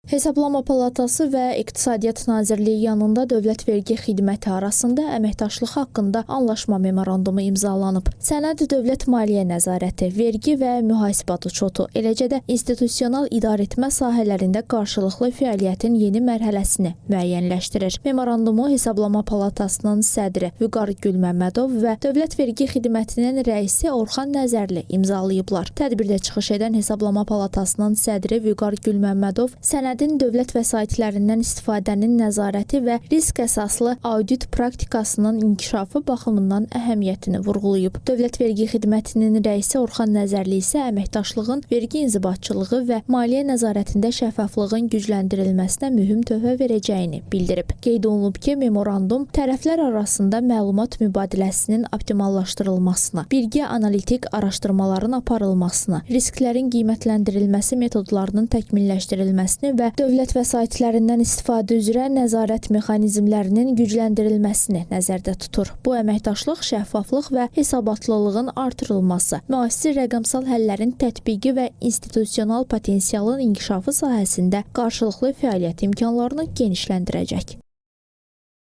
Hesablama Palatası və İqtisadiyyat Nazirliyi yanında Dövlət Vergi Xidməti arasında əməkdaşlıq haqqında anlaşma memorandumu imzalanıb. Sənəd dövlət maliyyə nəzarəti, vergi və mühasibat uçotu, eləcə də institusional idarəetmə sahələrində qarşılıqlı fəaliyyətin yeni mərhələsini müəyyənləşdirir. Memorandumu Hesablama Palatasının sədri Vüqar Gülməmmədov və Dövlət Vergi Xidmətinin rəisi Orxan Nəzərli imzalayıblar. Tədbirdə çıxış edən Hesablama Palatasının sədri Vüqar Gülməmmədov sənədin dövlət vəsaitlərindən istifadənin nəzarəti və risk əsaslı audit praktikasının inkişafı baxımından əhəmiyyətini vurğulayıb. Dövlət Vergi Xidmətinin rəisi Orxan Nəzərli isə əməkdaşlığın vergi inzibatçılığı və maliyyə nəzarətində şəffaflığın gücləndirilməsinə mühüm töhfə verəcəyini bildirib. Qeyd olunub ki, memorandum tərəflər arasında məlumat mübadiləsinin optimallaşdırılmasına, birgə analitik araşdırmaların aparılmasına, risklərin qiymətləndirilməsi metodlarının təkmilləşdirilməsini və dövlət vəsaitlərindən istifadə üzrə nəzarət mexanizmlərinin gücləndirilməsini nəzərdə tutur. Bu əməkdaşlıq şəffaflıq və hesabatlılığın artırılması, müasir rəqəmsal həllərin tətbiqi və institusional potensialın inkişafı sahəsində qarşılıqlı fəaliyyət imkanlarını genişləndirəcək.